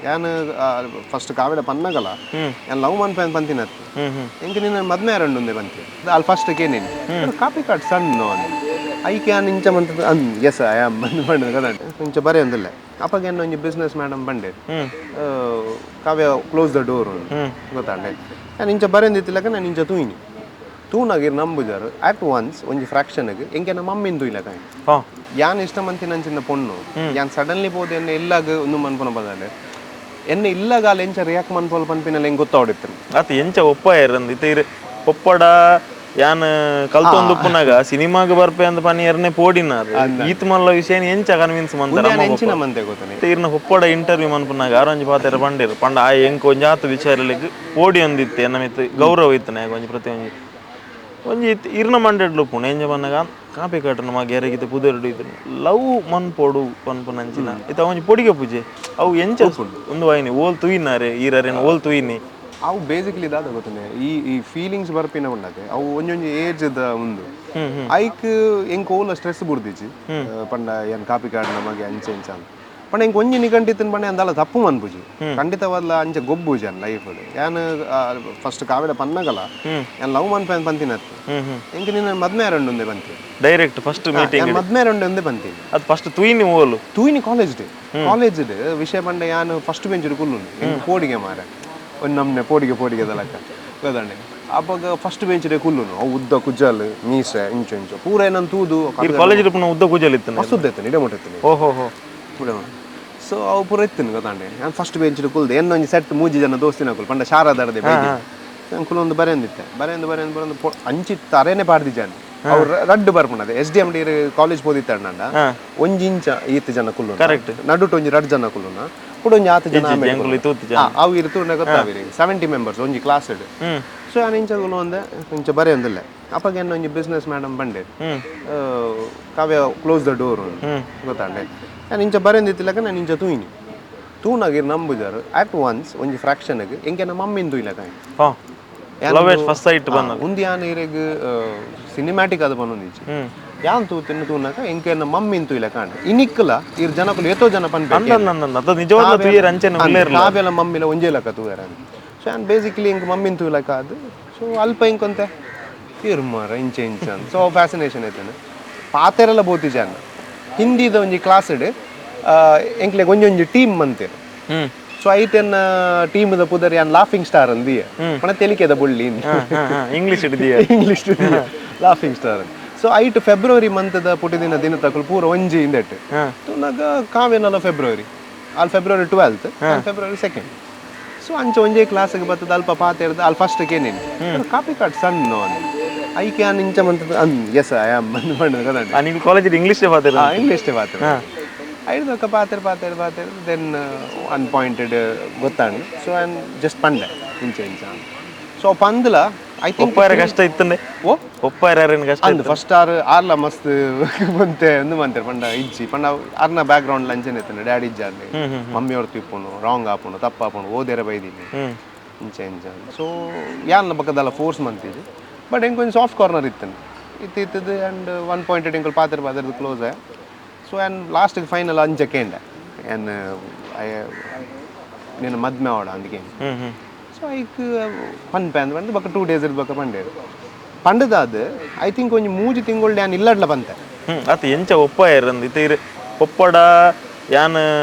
ಯಾನ್ ಫಸ್ಟ್ ಕಾವ್ಯಡ ಪನ್ನಗಲ ಯಾನ್ ಲವ್ ಮನ್ಪೆ ಪಂತಿನತ್ತು. ಎಂಕ್ ನಿನ್ನ ಮದ್ಮೆ ಆರಂಡುಂದೆ ಪಂತಿ. ಅಲ್ ಫಸ್ಟ್ ಕೇನಿನಿ ಕಾಪಿ ಕಾರ್ಡ್ ಸಣ್ಣ ಐಕೆ ಯಾನ್ ಇಂಚ ಮಂತದ ಅನ್ ಎಸ್ I am ಬಂದ್ ಪಂಡದ ಕದಂಡ ಇಂಚ ಬರೆಯೊಂದಿಲ್ಲ. ಅಪಗ ಎನ್ನ ಒಂಜಿ ಬಿಸ್ನೆಸ್ ಮೇಡಮ್ ಬಂಡೆ, ಕಾವ್ಯ ಕ್ಲೋಸ್ the door ಗೊತ್ತಾಂಡೆ. ಯಾನ್ ಇಂಚ ಬರೆಯೊಂದಿತ್ತಿಲಕ ನಾನು ಇಂಚ ತೂಯಿನಿ ತೂನಾಗಿರ್ ನಂಬುಜಾರು. ಅಟ್ ಒನ್ಸ್ ಒಂಜಿ ಫ್ರಾಕ್ಷನ್ಗೆ ಎಂಕೆನ ಮಮ್ಮಿನ್ ತೂಯಿಲಕ. ಯಾನ್ ಇಷ್ಟ ಮಂತಿನಂಚಿನ ಪೊಣ್ಣು ಯಾನ್ ಸಡನ್ಲಿ ಪೋದು ಎನ್ನ ಇಲ್ಲಾಗ ಒಂದು ಮನ್ಪುನ ಬದಲು ಎನ್ನ ಇಲ್ಲಗಾಲ ಎಂಚ ರಿಯಾಕ್ಟ್ ಮನ್ಪೋಲ್ ಪನ್ಪಿನಲ್ಲ ಎಂಕ್ ಗೊತ್ತಾವಡಿತ್ತು. ಅತ್ ಎಂಚ ಒಪ್ಪಾಯರ್ ಇತ್ತೆ ಇರ್ ಒಪ್ಪಡ ಯಾನ್ ಕಲ್ತೊಂದು ಉಪ್ಪುನಾಗ ಸಿನಿಮಾಗ್ ಬರ್ಪೆ ಅಂದ್ ಪನಿಯರ್ನೆ ಪೋಡಿನಾರ್ ಈತ್ ಮಲ್ಲ ವಿಷಯ ಎಂಚ ಕನ್ವಿನ್ಸ್ ಮಂತರ? ಎಂಚಿನ ಮಂತೆ ಗೊತ್ತನೆ. ಇರ್ನ ಒಪ್ಪಡ ಇಂಟರ್ವ್ಯೂ ಮನ್ಪುನಾಗ ಆರೊಂಜಿ ಪಾತೆರ ಪಂಡೇರು ಪಂಡ ಆ ಎಂಕ್ ಒಂಜಿ ಆತು ವಿಚಾರಲೆಗ್ ಪೋಡಿ ಒಂದಿತ್ತೆ ಎನ್ನ ಮಿತ್ತ್ ಗೌರವ ಇತ್ತನೆ ಒಂಜಿ ಪ್ರತಿ ಒಂಜಿ ಒಂಜಿ ಇರ್ನ ಮಂಡೆಡ್ಲು ಉಪ್ಪುಂಡು. ಎಂಚ ಪನ್ನಗ ಕಾಪಿ ಕಟ್ಟನ ಮಗೆ ಎರೆಗಿತ್ತೆ ಪುದರ್ಡು ಇತ್ತು ಲವ್ ಮನ್ಪೋಡು ಪನ್ಪುನಂಚಿನ ಇತ್ತ ಒಂಜಿ ಪೊಡಿಗೆ ಪೂಜೆ ಅವು ಎಂಚ ಒಂದು ವಾಯಿನಿ ಓಲ್ ತೂಯಿನಾರೆ ಈರರೇನು ಓಲ್ ತೂಯಿನಿ? ಅವು ಬೇಸಿಕಲಿ ದಾದ ಗೊತ್ತನೆ, ಈ ಈ ಫೀಲಿಂಗ್ಸ್ ಬರ್ಪಿನ ಉಂಡತೆ ಅವು ಒಂಜೊಂಜಿ ಏಜ್ ದ ಉಂದು ಐಕ್ ಎಂಕ್ ಓಲ ಸ್ಟ್ರೆಸ್ ಬುಡ್ದಿಜಿ ಪಂಡ ಏನ್ ಕಾಪಿ ಕಾಡಿನ ಮಗೆ ಅಂಚೆ ಇಂಚ ಅಂತ. ಪಂಡ ಎಂಕ್ ಒಂಜಿ ನಿಗಂಟಿತ್ತಿನ ಪಂಡ ಅಂದಾಲ ತಪ್ಪು ಮನ್ಪುಜಿ ಖಂಡಿತವಾದ್ಲ ಅಂಚ ಗೊಬ್ಬುಜಿ ಅನ್ ಲೈಫ್. ಯಾನ್ ಫಸ್ಟ್ ಕಾವ್ಯಡ ಪನ್ನಗಲ ಯಾನ್ ಲವ್ ಮನ್ಪೆ ಪಂತಿನತ್ತು. ಎಂಕ್ ನಿನ್ನ ಮದ್ಮೆ ಆರಂಡುಂದೆ ಪಂತಿ. ಡೈರೆಕ್ಟ್ ಫಸ್ಟ್ ಮೀಟಿಂಗ್ ಮದ್ಮೆ ಆರಂಡುಂದೆ ಪಂತೀನಿ. ಅದು ಫಸ್ಟ್ ತೂಯಿನಿ ಓಲು? ತೂಯಿನಿ ಕಾಲೇಜ್ ಡೇ. ಕಾಲೇಜ್ ವಿಷಯ ಪಂಡ ಯಾನ್ ಫಸ್ಟ್ ಬೆಂಚ್ ಕುಲ್ಲುನು. ಎಂಕ್ ಪೋಡಿಗೆ ಮಾರೆ ಒಂದು ನಮ್ನೆ ಪೋಡಿಗೆ ಪೋಡಿಗೆ ದಲಕ ಗೊತ್ತಂಡೆ. ಅಪಗ ಫಸ್ಟ್ ಬೆಂಚ್ ಡೇ ಕುಲ್ಲುನು. ಅವು ಉದ್ದ ಕುಜ್ಜಲ್ ಮೀಸೆ ಇಂಚು ಇಂಚು ಪೂರ ಏನಂತ ತೂದು. ಕಾಲೇಜ್ ಉದ್ದ ಕುಜ್ಜಲ್ ಇತ್ತು? ಮಸ್ತ್ ಉದ್ದ ಇತ್ತು, ಇಡೆ ಮುಟ್ಟ ಇತ್ತು. ಓಹೋ ಹೋ. ಸೊ ಅವು ಪೂರ ಇತ್ತು ಗೊತ್ತಾಂಡೆ. ನಾನು ಫಸ್ಟ್ ಬೆಂಚ್ ಕುಲ್ದೆ ಎನ್ನೊಂಜಿ ಸೆಟ್ ಮೂಜಿ ಜನ ದೋಸ್ತಿನಕುಲು ಪಂಡ ಶಾರದಾರದೆ ನಾನು ಕುಲೊಂದು ಬರೆಯೊಂದಿತ್ತೆ. ಬರೆಯೊಂದು ಬರೆಯೊಂದು ಬರೆಯೊಂದು ಅಂಚಿತ್ತ ಅರೇನೆ ಪಾಡ್ದಿಜಾನೆ ಅವ್ರು ರಡ್ಡು ಬರ್ಪುಂಡದೆ S D M D college ಪೋದಿತ್ತಂಡ ಒಂಜಿ ಇಂಚ ಈತ್ ಜನ ಕುಲ್ಲು. ಕರೆಕ್ಟ್. ನಡುಟು ಒಂಜಿ ರಡ್ಡು ಜನ ಕುಲ್ಲುನ ಕೂಡ ಒಂಜಿ ಆತು ಜನ. ಅವು ಇರು ಗೊತ್ತಾವಿರಿ 70 ಮೆಂಬರ್ಸ್ ಒಂಜಿ ಕ್ಲಾಸ್. ಸೊ ನಾನು ಇಂಚ ಕುಲು ಒಂದೆ ಇಂಚ ಬರೆಯೊಂದಿಲ್ಲ. ಅಪಗ ಎನ್ನ ಒಂಜಿ ಬಿಸ್ನೆಸ್ ಮೇಡಮ್ ಬಂಡೆ, ಕಾವ್ಯ ಕ್ಲೋಸ್ the door ಗೊತ್ತಾಂಡೆ. ನಾನು ಇಂಚ ಬರೆಯೊಂದಿತ್ತಿಲಕ ನಾನು ಇಂಚ ತೂಯಿನಿ ತೂನಾಗಿರ್ ನಂಬುಜಾರು. ಅಟ್ ಒನ್ಸ್ ಒಂಜಿ ಫ್ರಾಕ್ಷನ್ಗೆ ಎಂಕೆನ ಮಮ್ಮಿನ್ ತೂಯಿಲಕ. ಫಸ್ಟ್ ಸೈಟ್ ಬಂದ ಉಂದು ಯಾನ್ ಇರೆಗ್ ಸಿನಿಮ್ಯಾಟಿಕ್ ಅದು ಬಂದೊಂದಿಚ್ಚಿ. ಯಾನ್ ತೂತಿನ ತೂನಾಕ ಎಂಕೆನ ಮಮ್ಮಿನ್ ತೂಯಿಲಕ ಅಂಡ ಇನಿಕ್ಕಲ ಇರ್ ಜನಕುಲು ಏತೋ ಜನ ಪನ್ಪೆ ಕಾವ್ಯಲ ಮಮ್ಮಿಲ ಒಂಜೇ ಲಕ ತೂಯರ. ಸೊ ಯಾನ್ ಬೇಸಿಕಲಿ ಎಂಕ್ ಮಮ್ಮಿನ್ ತೂಯಿಲಕ ಅದು. ಸೊ ಅಲ್ಪ ಎಂಕೊಂತೆ ಇರ್ ಮಾರ ಇಂಚ ಇಂಚ ಅಂತ. ಸೊ ಫ್ಯಾಸಿನೇಷನ್ ಐತೇನೆ ಪಾತೆರೆಲ್ಲ ಬೋತಿ ಜನ ಹಿಂದಿದ ಒಂಜಿ ಕ್ಲಾಸ್ ಎಂಕ್ಲೆಗ್ ಒಂಜೊಂಜಿ ಟೀಮ್ ಮಂತೇರು. ಸೊ ಐತೆನ್ನ ಟೀಮ್ ದ ಪುದರ್ ಯಾನ್ ಲಾಫಿಂಗ್ ಸ್ಟಾರ್ ಅಂದಿಯೆ ಪಣ ತೆಲಿಕೆದ ಬುಳ್ಳಿ. English English laughing star. So ಐಟ್ ಫೆಬ್ರವರಿ ಮಂತ್ ದ ಪುಟಿದಿನ ದಿನ ತಕುಲು ಪೂರ ಒಂಜಿ ಇಂದೆಟ್ ತೂನಾಗ ಕಾವ್ಯನಲ ಫೆಬ್ರವರಿ ಅಲ್ಲಿ ಫೆಬ್ರವರಿ 12, ಫೆಬ್ರವರಿ 2. ಸೊ ಅಂಚ ಒಂಜೇ ಕ್ಲಾಸ್ಗೆ ಬತ್ತದ ಅಲ್ಪ ಪಾತೆರ್ದ ಅಲ್ಲಿ ಫಸ್ಟ್ ಕೇನಿನಿ ಕಾಪಿ ಕಾರ್ಡ್ ಸಣ್ಣ ಐಕೆ ಯಾನ್ ಇಂಚ ಮಂತದ ಅನ್ ಎಸ್ I am ಬಂದ್ ಪಂಡದ ಕದಂಡ. ನೀವು ಕಾಲೇಜ್ ಇಂಗ್ಲಿಷ್ ಪಾತೆರ? ಇಂಗ್ಲಿಷ್ ಪಾತೆರ. ಐದು ಪಾತೆರ್ ಪಾತೆರ್ ಪಾತೆರ್ then ಅನ್ಪಾಯಿಂಟೆಡ್ ಗೊತ್ತಾಂಡ್. ಸೊ ಆನ್ ಜಸ್ಟ್ ಪಂಡೆ ಇಂಚ ಇಂಚ. ಸೊ ಪಂದ್ಲ I think ಒಪ್ಪಾರ ಕಷ್ಟ ಇತ್ತಂಡೆ? ಓ ಒಪ್ಪಾರ ಕಷ್ಟ? ಅಂದ್ ಫಸ್ಟ್ ಆರ್ ಆರ್ಲ ಮಸ್ತ್ ಬಂತೆ ಅಂದು ಮಂತೆರ್ ಪಂಡ ಇಜ್ಜಿ ಪಂಡ ಆರ್ನ ಬ್ಯಾಕ್ ಗ್ರೌಂಡ್ ಲಂಚನೆ ಇತ್ತಂಡೆ. ಡ್ಯಾಡಿ ಇಜ್ಜಾರ್ಲಿ ಮಮ್ಮಿ ಅವ್ರ ತಿಪ್ಪುನು ರಾಂಗ್ ಆಪುನು ತಪ್ಪಾಪುನು ಓದೇರ ಬೈದಿನಿ ಇಂಚ ಇಂಚ. ಸೊ ಯಾನ್ ಪಕ್ಕದಲ್ಲ ಫೋರ್ಸ್ ಮಂತಿಜಿ ಬಟ್ ಎಂಕ್ ಒಂಜಿ ಸಾಫ್ಟ್ ಕಾರ್ನರ್ ಇತ್ತಂಡೆ ಇತ್ತು ಇತ್ತದು. ಆ್ಯಂಡ್ ಒನ್ ಪಾಯಿಂಟೆಡ್ ಎಂಕುಲು ಪಾತೆರ್ ಪಾತೆರ್ದು close. So and ಲಾಸ್ಟಿಗೆ ಫೈನಲ್ ಅಂಚ ಕೇಂಡೆ ಏನ್ ನಿನ್ನ ಮದ್ಮೆ ಆವಡ ಅಂದಕ್ಕೆ. ಸೊ ಐಕ್ ಪನ್ಪೆ ಅಂದ್ ಪಂದ್ ಬೊಕ್ಕ 2 ಡೇಸ್ ಇರ್ಬೇಕ ಪಂಡೇರು ಪಂಡದಾದ್ I think ಒಂಜಿ ಮೂಜಿ ತಿಂಗಳು ಯಾನ್ ಇಲ್ಲಡ್ಲ ಬಂತೆ. ಅತ್ ಎಂಚ ಒಪ್ಪಾಯರ್ ಇತ್ತೆ ಇರ್ ಒಪ್ಪಡ ಯಾನ್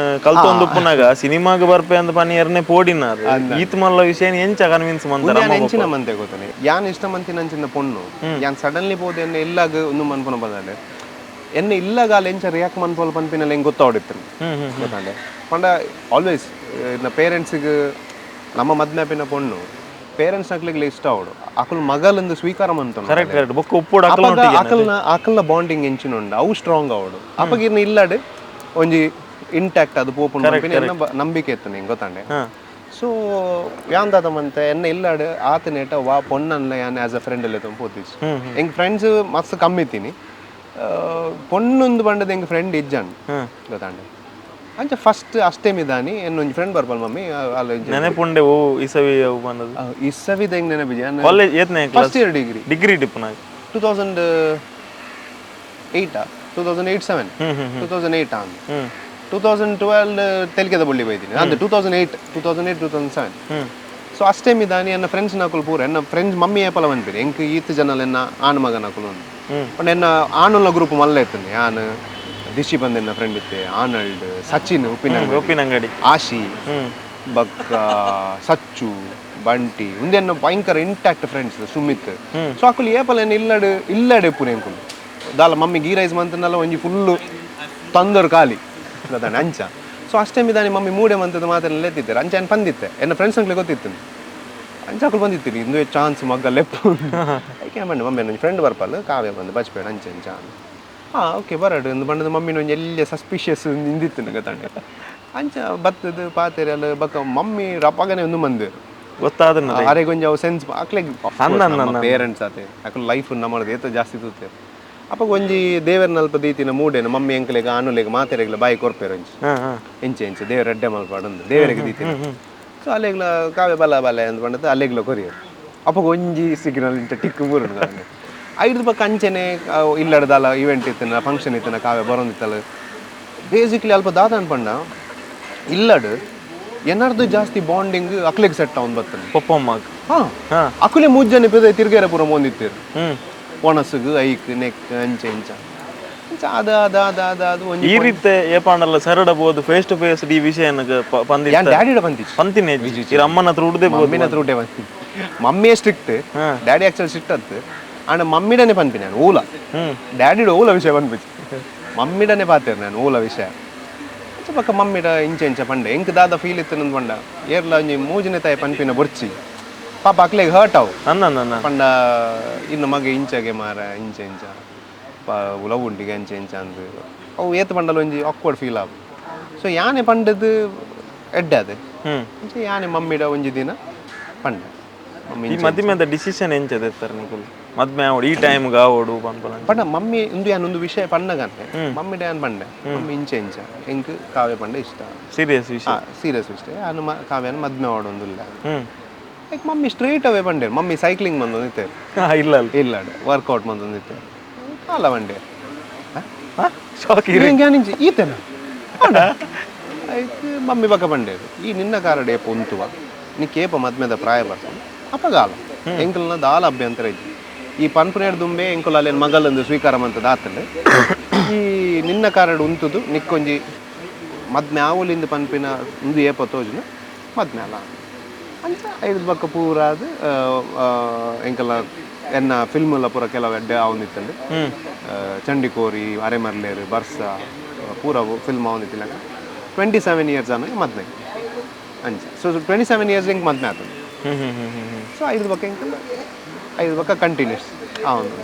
ಕಲ್ತೊಂದು ಉಪ್ಪುನಾಗ ಸಿನಿಮಾಗ್ ಬರ್ಪೆ ಅಂದ್ ಪನಿಯರ್ನೆ ಪೋಡಿನಾರ್ ಈತ್ ಮಲ್ಲ ವಿಷಯ ಎಂಚ ಕನ್ವಿನ್ಸ್ ಮಂತರ? ಎಂಚಿನ ಮಂತೆ ಗೊತ್ತನೆ. ಯಾನ್ ಇಷ್ಟ ಮಂತಿನಂಚಿನ ಪೊಣ್ಣು ಯಾನ್ ಸಡನ್ಲಿ ಪೋದು ಎನ್ನ ಇಲ್ಲಾಗ ಒಂದು ಮನ್ಪುನ ಬದಲು ಎನ್ನ ಇಲ್ಲಗಾಲ ಎಂಚ ರಿಯಾಕ್ಟ್ ಮನ್ಪೋಲ್ ಪನ್ಪಿನಲ್ಲ ಎಂಕ್ ಗೊತ್ತಾವಡಿತ್ತು ಗೊತ್ತಾಂಡೆ. ಪಂಡ ಆಲ್ವೇಸ್ ಇನ್ನ ಪೇರೆಂಟ್ಸಿಗೆ ನಮ್ಮ ಮದ್ಮೆ ಆಪಿನ ಪೊಣ್ಣು ಪೇರೆಂಟ್ಸ್ ನಕ್ಲಿಗೆ ಇಷ್ಟ ಅವಡು ಅಕುಲ್ ಮಗಲಂದು ಸ್ವೀಕಾರ ಮಂತನು. ಕರೆಕ್ಟ್ ಕರೆಕ್ಟ್ ಬೊಕ್ಕ ಉಪ್ಪುಡು ಅಕಲ್ನ ಅಕಲ್ನ ಬಾಂಡಿಂಗ್ ಎಂಚಿನ ಉಂಡು ಅವು ಸ್ಟ್ರಾಂಗ್ ಅವಡು. ಅಪಗ ಇರ್ನ ಇಲ್ಲಡ್ ಒಂಜಿ ಇಂಟ್ಯಾಕ್ಟ್ ಅದು ಪೋಪುಂಡು ಪನ್ಪಿನ ನಂಬಿಕೆ ಇತ್ತು ನಿಂಗೆ ಗೊತ್ತಾಂಡೆ. ಸೊ ಯಾನ್ ದಾದ ಮಂತೆ ಎನ್ನ ಇಲ್ಲಡ್ ಆತನೇಟ ವಾ ಪೊಣ್ಣನ್ಲ ಯಾನ್ ಆಸ್ ಅ ಫ್ರೆಂಡ್ ಎಲ್ಲ ಪೋತಿಸ್. ಎಂಕ್ ಫ್ರೆಂಡ್ಸ್ ಮಸ್ತ್ ಕಮ್ಮಿ ಇತ್ತೀನಿ ಪೊಣ್ಣೊಂದು ಬಂಡದ ಎಂಕ್ ಫ್ರೆಂಡ್ ಇಜ್ಜಾಂಡ್ ಗೊತ್ತಾಂಡೆ. ಅಂಚ ಫಸ್ಟ್ ಅಷ್ಟೇಮಿದಾನಿ ಎನ್ನೊಂಜಿ ಫ್ರೆಂಡ್ ಬರ್ಪಲ್ ಮಮ್ಮಿ ಅಲ್ಲ ನೆನಪುಂಡೆ ಓ ಇಸವಿ ಅವು ಬಂದದ್ದು? ಇಸವಿದ ಹೆಂಗ್ ನೆನಪಿಜಿ. ಕಾಲೇಜ್ ಏತ್ನೇ? First year degree. ಡಿಗ್ರಿ ಟಿಪ್ಪುನಾಗ? 2008, 2008 7, 2008 ಅಂದ್. 2012 ತೆಲಿಕೆದ ಬುಳ್ಳಿ ಬೈದಿನಿ ಅಂದ್ 2008, 2008, 2007. ಸೊ ಅಷ್ಟೇ ದಾನಿ ಎನ್ನ ಫ್ರೆಂಡ್ಸ್ ನಕುಲು ಪೂರ, ಎನ್ನ ಫ್ರೆಂಡ್ಸ್ ಮಮ್ಮಿ ಏಪಲ ಪನ್ಪೆರ್, ಎಂಕ್ ಈತ್ ಜನಲ ಎನ್ನ ಆಣ್ ಮಗನಕುಲು ಉಂದು. ಪಂಡ ಎನ್ನ ಆಣುಲ ಗ್ರೂಪ್ ಮಲ್ಲ ಇತ್ತುಂಡು. ಯಾನ್ ದಿಶಿ ಬಂದ ಎನ್ನ ಫ್ರೆಂಡ್ ಇತ್ತೆ, ಆನಲ್ಡ್, ಸಚಿನ್ ಉಪ್ಪಿನ ಉಪ್ಪಿನಂಗಡಿ, ಆಶಿ, ಬಕ್ಕ ಸಚ್ಚು, ಬಂಟಿ, ಉಂದೆನ್ನ ಭಯಂಕರ ಇಂಟ್ಯಾಕ್ಟ್ ಫ್ರೆಂಡ್ಸ್ ಸುಮಿತ್. ಸೊ ಅಕುಲು ಏಪಲ ಎನ್ನ ಇಲ್ಲಡ್ ಇಲ್ಲಡ್ ಇಪ್ಪುನು. ಎಂಕುಲು ದಾಲ ಮಮ್ಮಿ ಗೀ ರೈಸ್ ಮಂತನಲ್ಲ, ಒಂಜಿ ಫುಲ್ಲು ತಂದೂರು ಖಾಲಿ ಗೊತ್ತಾಂಡ ಅಂಚ. ಸೊ ಅಷ್ಟೇ ದಾನಿ ಮಮ್ಮಿ ಮೂಡೆ ಮಂತದ ಮಾತೆಲ್ಲ ಲೆತ್ತಿದ್ದಾರೆ. ಅಂಚ ಏನು ಬಂದಿತ್ತೆ, ಎನ್ನ ಫ್ರೆಂಡ್ಸ್ ಅಂಕ್ಲೆ ಗೊತ್ತಿತ್ತು. ಅಂಚ ಅಕುಲು ಬಂದಿತ್ತೀನಿ, ಇಂದುವೆ ಚಾನ್ಸ್ ಮಗ್ಗ ಲೆಪ್ಪು. ಐಕೆ ಬಂದು ಮಮ್ಮಿ ನನ್ನ ಫ್ರೆಂಡ್ ಬರ್ಪಲ್ಲ, ಕಾವ್ಯ ಬಂದು ಬಚ್ಪೇಡ ಅಂಚ ಅಂಚ. ಹಾಂ, ಓಕೆ, ಬರಡು ಇಂದು ಬಂಡದ. ಮಮ್ಮಿನ ಒಂಜಿ ಎಲ್ಲ ಸಸ್ಪಿಷಿಯಸ್ ಇಂದಿತ್ತು ಗೊತ್ತಾಂಡ. ಅಂಚ ಬತ್ತದು ಪಾತೆರೆ ಬಕ್ಕ ಮಮ್ಮಿ ರಪಗನೆ ಒಂದು ಮಂದಿರು. ಗೊತ್ತಾದ. ಅರೆಗ್ ಒಂಜಿ ಅವು ಸೆನ್ಸ್ ಅಕ್ಲೆಗ್, ಪೇರೆಂಟ್ಸ್ ಆತೆ, ಅಕ್ಲು ಲೈಫ್ ನಮ್ಮದು ಏತ ಜಾಸ್ತಿ ತೂತೇರು. ಅಪಗ ಒಂಜಿ ದೇವರನಲ್ಪ ದೀತಿನ ಮೂಡೇನು ಮಮ್ಮಿ ಎಂಕ್ಲೆಗ್ ಆನುಲೆಗ್ ಮಾತೆರೆಗ್ಲ ಬಾಯಿ ಕೊರ್ಪೇರು ಒಂಜಿ. ಹಾ ಹಾ ಎಂಚ ಎಂಚ ದೇವರ ಎಡ್ಡೆ ಮಲ್ಪಾಡಂದು ದೇವರಿಗೆ ದೀತಿನ. ಸೊ ಅಲ್ಲೆಗ್ಲ ಕಾವ್ಯ ಬಲ ಬಲ ಅಂದ್ ಪಂಡದು ಅಲ್ಲೆಗ್ಲ ಕೊರಿಯರ್. ಅಪಗ ಒಂಜಿ ಸಿಗ್ನಲ್ ಇಂಚ ಟಿಕ್ ಬೂರುಂಡು. ಐದು ಬಕ್ಕ ಅಂಚೆನೆ ಇಲ್ಲಡ್ದಾಲ ಇವೆಂಟ್ ಇತ್ತಿನ, ಫಂಕ್ಷನ್ ಇತ್ತಿನ ಕಾವ್ಯ ಬರೋಂದಿತ್ತಲ್ಲ. ಬೇಸಿಕ್ಲಿ ಅಲ್ಪ ದಾದ ಅನ್ಪಂಡ, ಇಲ್ಲಡ್ ಎನ್ನರ್ದು ಜಾಸ್ತಿ ಬಾಂಡಿಂಗ್ ಅಕ್ಲೆಗ್ ಸೆಟ್ ಅವನ್ ಬರ್ತದೆ. ಪೊಪ್ಪಮ್ಮಗ್? ಹಾ. ಅಕುಲೆ ಮೂಜ್ ಜನ ಪೆದ ತಿರ್ಗೇರ ಪೂರ ಮೋಂದಿತ್ತೀರು. ಒಣಸುಗು ಐಕ್ ನೆಕ್ ಅಂಚೆ ಇಂಚ ಅಂಚ ಅದ ಅದ ಅದ ಅದ ಅದು ಒಂಜಿ. ಈ ರೀತಿ ಏಪಾಂಡಲ್ಲ ಸರಡ ಬೋದು ಫೇಸ್ ಟು ಫೇಸ್ ಈ ವಿಷಯ ಪಂದಿ? ಯಾನ್ ಡ್ಯಾಡಿಡ ಬಂತಿತ್ತು. ಪಂತಿನೇ ಇರ ಅಮ್ಮನ ಹತ್ರ ಉಡ್ದೆ ಬೋದು? ಮಮ್ಮಿನ ಹತ್ರ ಊಟ ಬಂತಿ. ಮಮ್ಮಿಯೇ ಸ್ಟ್ರಿಕ್ಟ್, ಡ್ಯಾಡಿ ಆಕ್ಚುಲಿ ಸ್ಟ್ರಿಕ್ಟ್ ಅತ್ತು. ಆಂಡ ಮಮ್ಮಿಡನೆ ಪನ್ಪಿ ನಾನು ಓಲ. ಡ್ಯಾಡಿಡ ಓಲ ವಿಷಯ ಪನ್ಪಿಚಿ, ಮಮ್ಮಿಡನೆ ಪಾತೇರು ನಾನು ಓಲ ವಿಷಯ. ಅಂಚ ಪಕ್ಕ ಮಮ್ಮಿಡ ಇಂಚ ಇಂಚ ಪಂಡೆ. ಎಂಕ್ ದಾದ ಫೀಲ್ ಇತ್ತು ನಂದು ಪಂಡ, ಏರ್ಲ ಒಂಜಿ ಮೂಜನೇ ತಾಯಿ ಪನ್ಪಿನ ಬೊರ್ಚಿ, ಪಾಪ ಅಕ್ಲೆಗ್ ಹರ್ಟ್ ಅವು. ಅನ್ನ ಅನ್ನ. ಪಂಡ ಇನ್ನು ಮಗ ಇಂಚಗೆ ಮಾರ ಇಂಚ ಇಂಚ ಲವ್ ಉಂಡಿಗೆ ಅಂಚ ಇಂಚ ಅಂದ್ ಅವು ಏತ್ ಪಂಡಲ ಒಂಜಿ ಆಕ್ವರ್ಡ್ ಫೀಲ್ ಆವು. ಸೊ ಯಾನೆ ಪಂಡದು ಎಡ್ಡೆ ಅದೇ. ಅಂಚ ಯಾನೆ ಮಮ್ಮಿಡ ಒಂಜಿ ದಿನ ಪಂಡೆ, ಮಮ್ಮಿ. ಈ ಮದಿಮೆದ ಡಿಸಿಷನ್ ಎಂಚ ದೆತ್ತಾರೆ ನಿಕುಲು? ಮದ್ಮೆ ಆವಡು, ಈ ಟೈಮ್ ಆವಡು ಪನ್ಪಲ? ಪಂಡ ಮಮ್ಮಿ ಇಂದು ಯಾನ್ ಒಂದು ವಿಷಯ ಪಣ್ಣಗಂತೆ ಮಮ್ಮಿಡ ಯಾನ್ ಪಂಡೆ, ಮಮ್ಮಿ ಇಂಚ ಇಂಚ ಎಂಕ್ ಕಾವ್ಯ ಪಂಡ ಇಷ್ಟ. ಸೀರಿಯಸ್ ವಿಷಯ. ಸೀರಿಯಸ್ ವಿಷಯ. ಯಾನು ಕಾವ್ಯನ ಮದ್ಮೆ ಆಡೊಂದಿಲ್ಲ. Like mummy straight away ಪಂಡೇರು. Mummy cycling ಬಂದೊಂದಿತ್ತೇರು. ಇಲ್ಲ ಅಲ್ಲ. ಇಲ್ಲ, ವರ್ಕೌಟ್ ಬಂದೊಂದಿತ್ತೆ ಅಲ್ಲ ಬಂಡೆ. ಶಾಕ್. ಇಂಚ ಈತನ ಆಯ್ತು. ಮಮ್ಮಿ ಬಕ್ಕ ಬಂಡೇರು, ಈ ನಿನ್ನ ಕಾರಡ ಏಪ ಉಂತುವ, ನೀ ಕೇಪ ಮದ್ಮೆದ ಪ್ರಾಯ ಬರ್ತದೆ ಅಪಗಾಲ, ಎಂಕಲ್ನ ದಾಲ ಅಭ್ಯಂತರ ಇಜ್ಜಿ. ಈ ಪನ್ಪುನೇಡ್ ದುಂಬೆ ಎಂಕುಲು ಅಲ್ಲೇನು ಮಗಲಂದು ಸ್ವೀಕಾರ ಮಂತದ ಆತಂಡೆ. ಈ ನಿನ್ನ ಕಾರಡ್ ಉಂತುದು ನಿಕ್ಕೊಂಜಿ ಮದ್ಮೆ ಆವುಲಿಂದ ಪನ್ಪಿನ ಉಂದು ಏಪ ತೋಜುನ ಮದ್ಮೆ ಅಲ್ಲ. ಅಂಚ ಐದು ಬಕ್ಕ ಪೂರ ಅದು ಎಂಕಲ ಎನ್ನ ಫಿಲ್ಮ್ ಎಲ್ಲ ಪೂರ ಕೆಲವು ಎಡ್ಡೆ ಆವೊಂದಿತ್ತಂಡೆ. ಚಂಡಿಕೋರಿ, ಅರೆಮರ್ಲೇರು, ಬರ್ಸ ಪೂರ ಫಿಲ್ಮ್ ಆವೊಂದಿತ್ತಿಲ್ಲ. 27 ಇಯರ್ಸ್ ಆಮೇಲೆ ಮದ್ಮೆ ಅಂಚ. ಸೊ 27 ಇಯರ್ಸ್ ಎಂಕ್ ಮದ್ಮೆ ಆತಂದೆ. ಹ್ಮ್ ಹ್ಮ್ ಹ್ಮ್ ಹ್ಮ್ ಸೊ ಐದು ಬಕ್ಕ ಎಂಕಲ್ಲ ಐದು ಬಕ್ಕ ಕಂಟಿನ್ಯೂಸ್ ಆವೊಂದು.